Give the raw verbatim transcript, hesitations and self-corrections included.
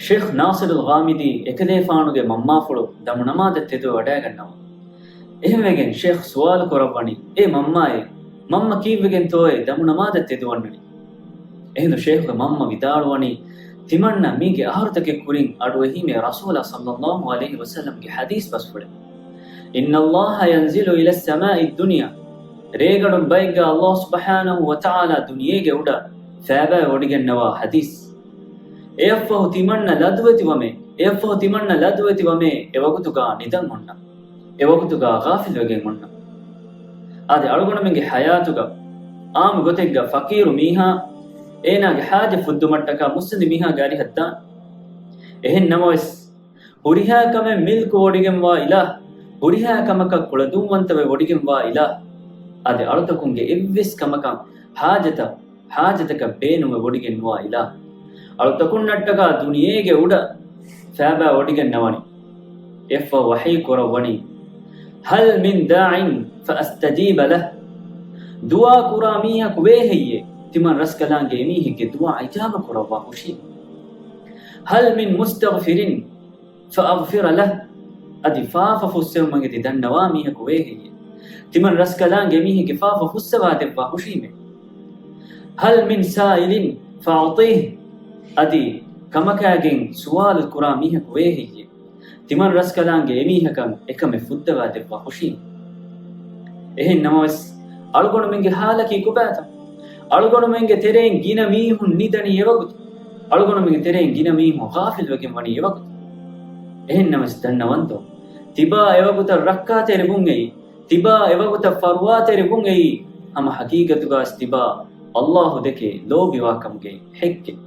ޝޭޚް ނާޞިރުލް ޣާމިދީ އެކަލޭފާނުގެ މަންމާފުޅު ދަމުނަމާދަށް ތެދުވެ ވަޑައިގަންނަވާ. އެހެންވެގެން ޝޭޚް ސުވާލު ކުރައްވަނީ، އޭ މަންމާއޭ، މަންމަ ކީއްވެގެންތޯއޭ ދަމުނަމާދަށް ތެދުވަންނަނީ؟ އެހިނދު ޝޭޚުގެ މަންމަ ވިދާޅުވަނީ، ތިމަންނަ މީގެ އަހަރުތަކެއް ކުރިން އަޑުއެހީމޭ ރަސޫލާ ޞައްލައްލާހު ޢަލައިހި ވަސައްލަމްގެ ޙަދީޘް ބަސްފުޅެއް، إن الله ينزل إلى السماء الدنيا، ރޭގަނޑުން ބައެއްގަ ﷲ ސުބްޙާނަހު ވަތަޢާލާ ދުނިޔޭގެ އުޑަށް ފޭބާ ވޮޑިގެންނަވާ ޙަދީޘް. އެއަށްފަހު ތިމަންނަ ލަދުވެތިވަމޭ، އެއަށްފަހު ތިމަންނަ ލަދުވެތިވަމޭ، އެވަގުތުގަ ނިދަން އޮންނަ، އެވަގުތުގަ ޣާފިލްވެގެން އޮންނަ. އަދި އަޅުގަނޑުމެންގެ ޙަޔާތުގަ އާއްމު ގޮތެއްގަ ފަޤީރު މީހާ އޭނާގެ ޙާޖަތް ފުއްދުމަށްޓަކާ މުއްސަނދި މީހާގެ އަރިހަށް ދާން. އެހެން ނަމަވެސް، ހުރިހާ ކަމެއް މިލްކު ވޮޑިގެންވާ އިލާހު، ހުރިހާ ކަމަކަށް ކުޅަދުންވަންތަވެ ވޮޑިގެންވާ އިލާހު، އަދި އަޅުތަކުންގެ އެއްވެސް ކަމަކަށް ޙާޖަތަށް، ޙާޖަތަކަށް ބޭނުންވެ ވޮޑިގެންވާ އިލާހު، އަޅުތަކުންނަށްޓަކާ ދުނިޔޭގެ އުޑަށް ފޭބާ ވޮޑިގެންނަވަނީ. އެއަށްފަހު ވަޙީ ކުރައްވަނީ، هل من داع فأستجيب له؟ ދުޢާ ކުރާ މީހަކު ވޭ ހެއްޔޭ؟ ތިމަން ރަސްކަލާނގެ އެމީހެއްގެ ދުޢާ އިޖާބަ ކުރައްވާ ހުށީ. هل من مستغفر فأغفر له؟ އަދި ފާފަ ފުއްސެވުމަށް އެދި ދަންނަވާ މީހަކު ވޭ ހެއްޔޭ؟ ތިމަން ރަސްކަލާނގެ އެމީހެއްގެ ފާފަ ފުއްސަވާ ދެއްވާ ހުށީމޭ. هل من سائل فأعطيه؟ އަދި ކަމަކާގެން ސުވާލު ކުރާ މީހަކު ވޭ ހެއްޔޭ؟ ތިމަން ރަސްކަލާނގެ އެމީހަކަށް އެކަމެއް ފުއްދަވާ ދެއްވާ ހުށީމޭ. އެހެން ނަމަވެސް، އަޅުގަނޑުމެންގެ ޙާލަކީ ކޮބާތަ؟ އަޅުގަނޑުމެންގެ ތެރެއިން ގިނަ މީހުން ނިދަނީ އެވަގުތު. އަޅުގަނޑުމެންގެ ތެރެއިން ގިނަ މީހުން ޣާފިލްވެގެން ވަނީ އެވަގުތު. އެހެން ނަމަވެސް ދަންނަވަންތޯ؟ ތިބާ އެވަގުތަށް ރައްކާތެރިވުން އެއީ، ތިބާ އެވަގުތަށް ފަރުވާތެރިވުން އެއީ، ހަމަ ޙަޤީޤަތުގަވެސް ތިބާ ﷲ ދެކެ ލޯބިވާކަމުގެ ޙެއްކެއް.